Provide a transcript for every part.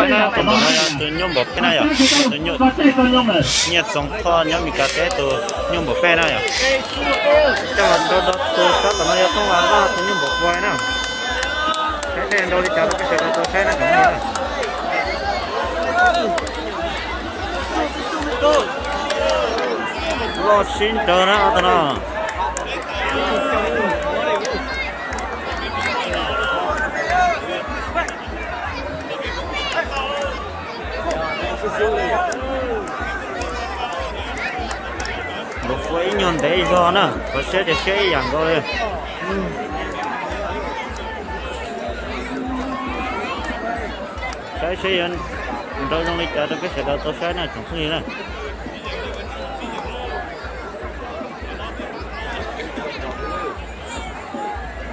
Tus no yog tus nyuj npaum peb na yom, tus nyuj Nyiaj Txoov Thoj nyob Mes Kas teb tus nyuj npaum peb na yom. Coj los rau tus sab tom no yog Tooj Vas Vaj tus nyuj npaum pua na. Saib seb nrau li cas rau peb sawv daws tau saib na tsoom phooj ywg. Loj sib nraws na ob tug no. Npaum pua ib nyuag ntev zog na, qhov siab ces siab ib yam nkaus li. Saib seb yuav nrau zoo li cas rau peb sawv daws tau saib na tsoom phooj ywg na.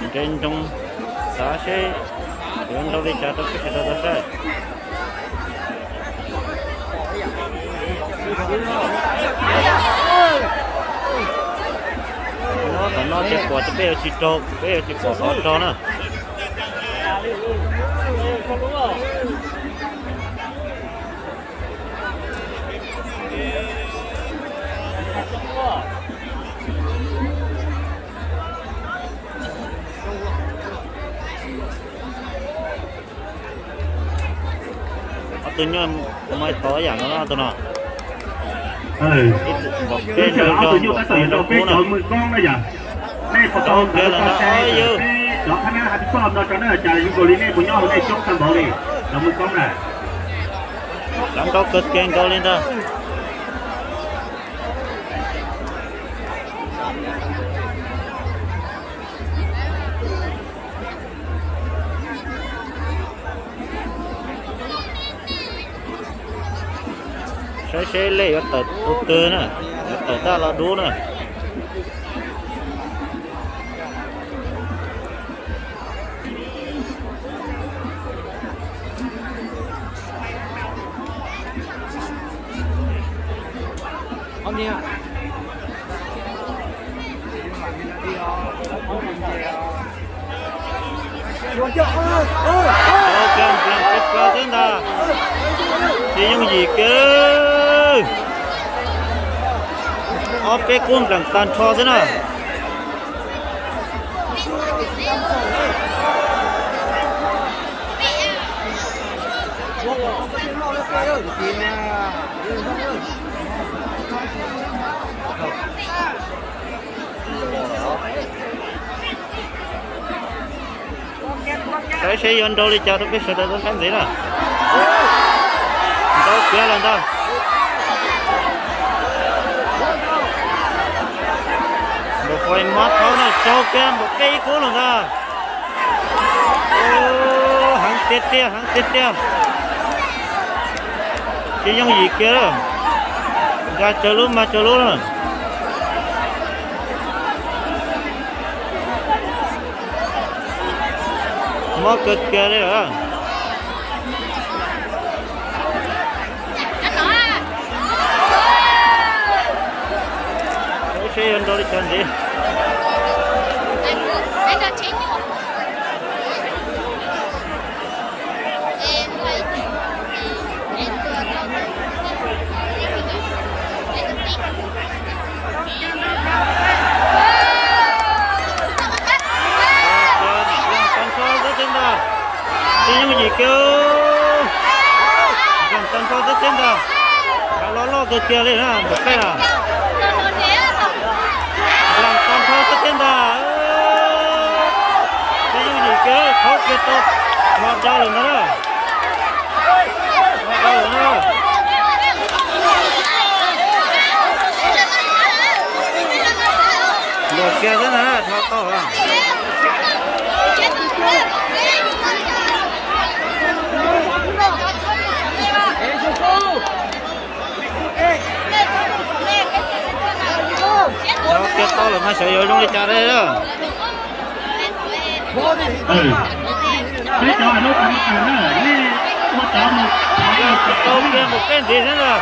Nres nroo, xav seb yuav nrau li cas rau peb sawv daws tau saib. Nyob tom no ces pom tias peb yuav tsis raug, peb yuav tsis pom qhov raug na. Ob tug nyuj mas tov yam no, ob tug no. Ib tug npaum peb, ob tug nyuj tab tom yuav nrau peb cov mws koob na yom. Nej puas tau ntawd tau saib, peb cov phab nab hais txoj no rau nej cas zoo nkaus li nej puas nyob hauv nej coob tag npaum li cov mws koob na. Sab nraub kawg kiag nkaus li ntag. Saib seb lej yuav tawm tus twg na, yuav tawm daj los dub na. Tau kiag nplees peb plaub xwb ntag. Tsis yooj yim kiag. Ob peb kub nplees tag nrho xwb na. Saib seb yuav nrau li cas rau peb sawv daws tau saib ntxiv na. Nrau kiag lawm ntag. Npaum fais mab thaub na, raug kiag npaum peb ib kub lawm ntag. Heev tiag tiag, heev tiag tiag. Tsis yooj yim kiag. Nkag tsawg lub mag tsawg lub na. Mob kawg kiag li lawm. Saib seb yuav nrau li cas ntxiv. Nplees tag nrho xwb thiab ntag. Tsis yooj yim kiag. Nplees tag nrho xwb thiab ntag. Hav loj loj kawg kiag li na, npaum peb na. Nplees tag nrho xwb thiab ntag. Tsis yooj yim kiag, thaub kiag tau, hmo dau lawm ntag na. Nkaum kiag xwb na, dhau tau lawm. Dhau kiag tau lawm mas xyov yuav zoo li cas li lawm. Peb cov hais lub tas tas na, nej ua cov mus tau kiag npaum peb ntxiv xwb ntag.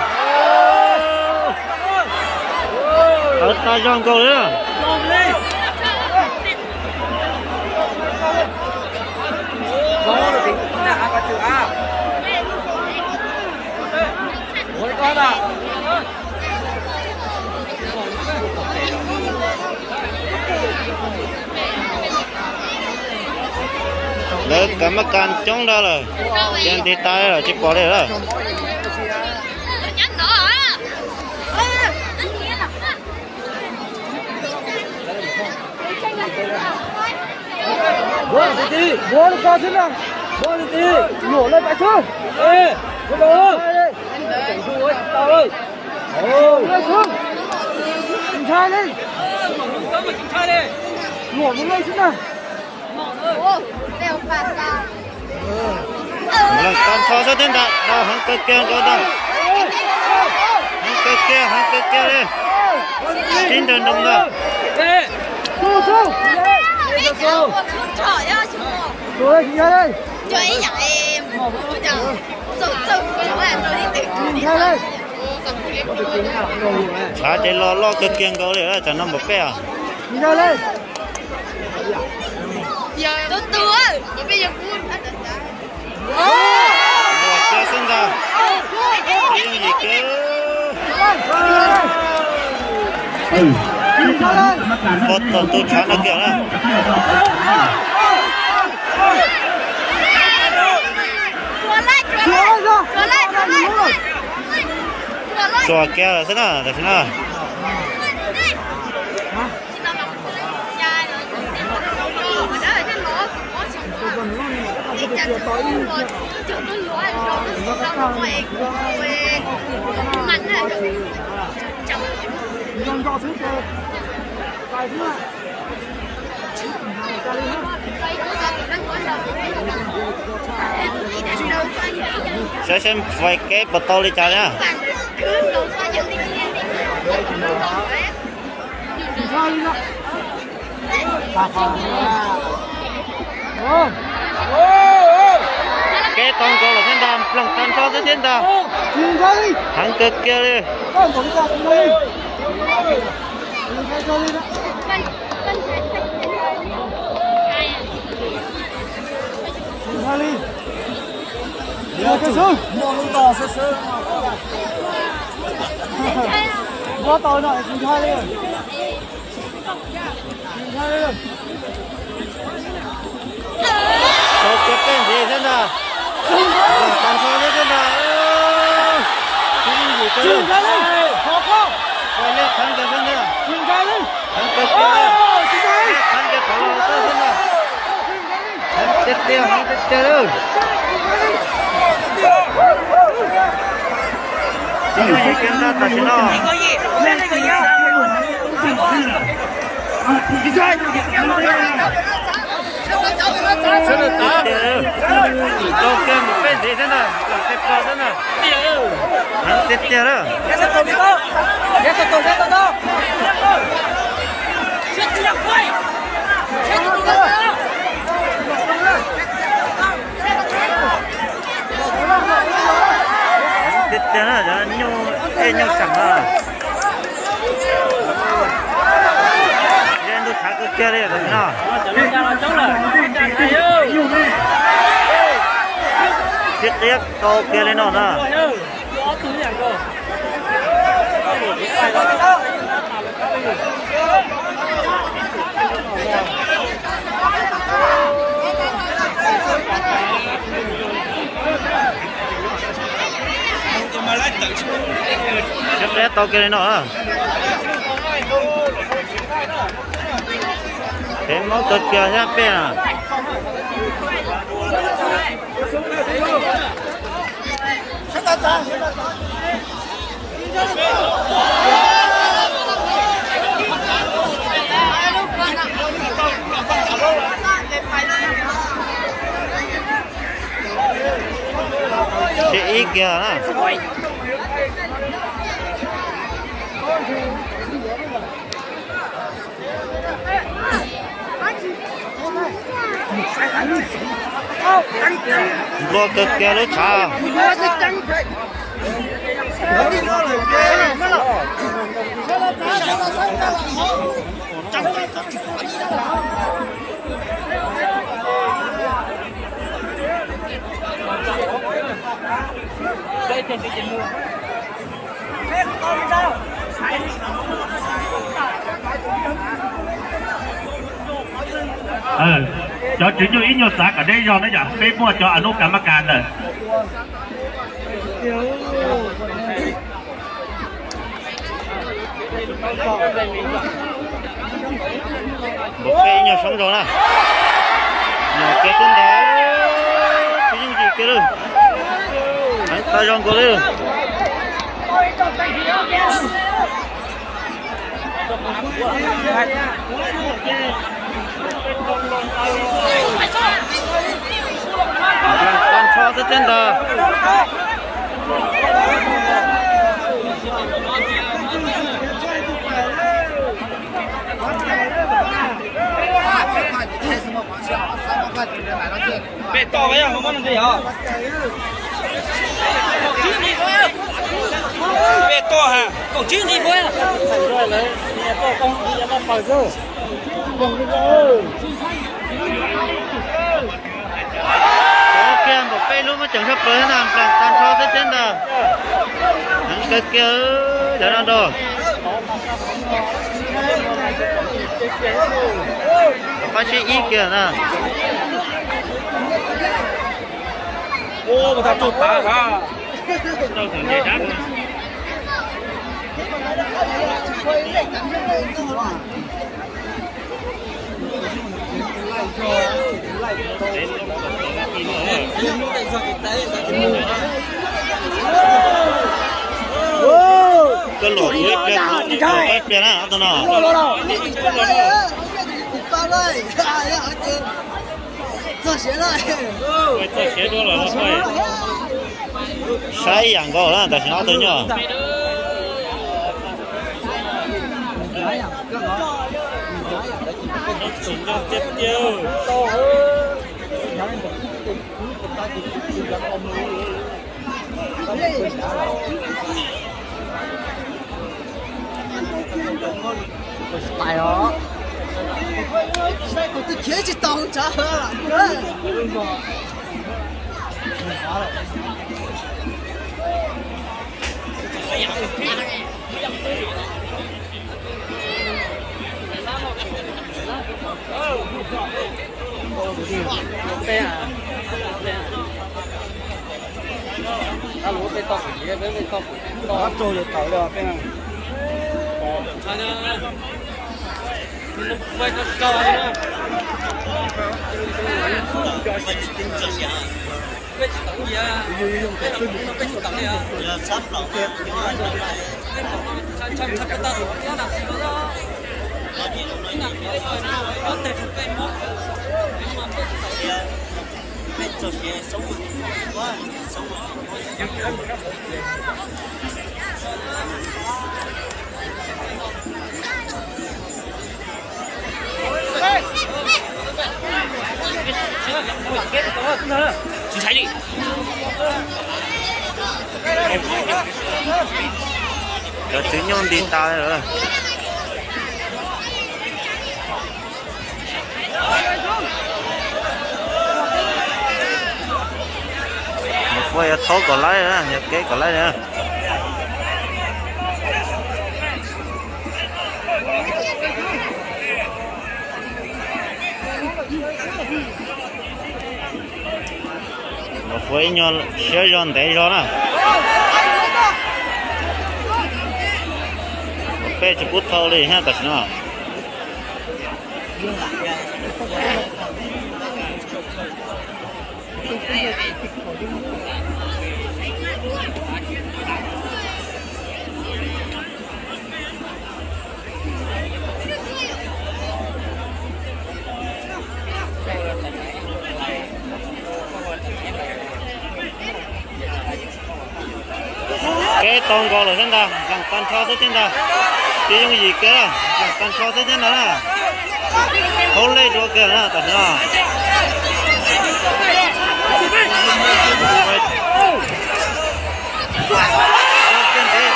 Tawv tas zog nkaus li na. Lawv kav maj kas coob ntag lawm, ces ntiv tas lawm tsis pom li lawm. Leej tag nrho sab thiab ntag, heev kawg kiag nkaus ntag. Heev kawg kiag, heev kawg kiag li. Sib nrawg nroos ntag. Tshav ces los loj kawg kiag nkaus li, tsam no npaum peb os. Ua kiag xwb ntag. Yooj yim kiag. Ua tom tus tshav no kiag na. Tsuas kiag lawm xwb na, tam sim no. Saib saib fais kev puas tau li cas na. Kev tau nkaus lawm thiab ntag, leej tag nrho xwb thiab ntag. Heev kawg kiag li. Tau kiag peb ntxiv thiab ntag. Tag nrho thiab thiab ntag. Ib yim kawg. Ua liaj kheev kawg thiab ntag. Kheev kawg kiag. Liaj kheev kiag qhov los txog thiab ntag. Heev tiag tiag, heev tiag tiag lawm. Ib yim kiag ntag tam sim no. Tau kiag mus peb ntxiv thiab ntag, peb plaub thiab ntag. Heev tiag tiag lawm. Tiag tiag na, cov nyuj ej nyuj seem na. Yog ntuj tshav kawg kiag li tam sim no. Sib qiab tau kiag li no na. Sib qiab tau kiag li no. Kev mob kawg kiag thiab peb na. Sib ib kiag na. Nplua kawg kiag lub tshav. Cov tswv nyuj ib nyuag xav kom deb zog na yom, peb muaj cov a nub kas mab kas lawm. Npaum peb ib nyuag soob zog na. Nyuam qhuav xwb ntag, tsis yooj yim kiag li. Heev tag zog nkaus li. Tag nrho xwb thiab ntag. Peb toj, peb toj ha, kaum tsib nqi puas. Kiag npaum peb lub muab ceev sab plaws thiab ntag, nplas tag nrho xwb thiab ntag. Heev kawg kiag cov no nrog. Qab sib ib kiag na. Koj luam kuv ib pliag, kuv ib pliag na ob tug no. Saib ib yam nkaus na tam sim no ob tug nyuj. Cov tswv nyuj nti tas lawm. Mus fua yuav thaub kom laib na, yuav kev kom laib na. Mus fua ib nyuag siab zog ntev zog na. Peb tsis pub thau li thiab tam sim no. Kev tau nkaus lawm xwb ntag, nplas tag nrho xwb thiab ntag. Tsis yooj yim kiag, nplas tag nrho xwb thiab ntag na. Hauv lej dua kiag na tam sim no. Tsis yooj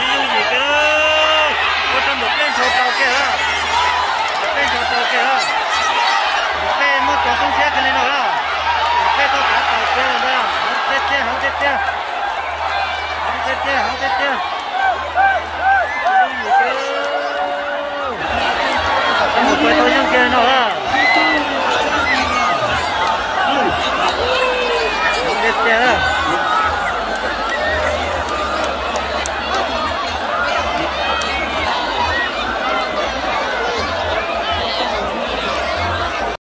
yim kiag, ua rau npaum peb ntshaus tau kiag na. Npaum peb ntshaus tau kiag na. Npaum peb muaj cov xoob siab kiag li no na. Npaum peb tau kav tau kiag lawm ntag, heev tiag tiag, heev tiag tiag. Tiag tiag, hauv tiag tiag.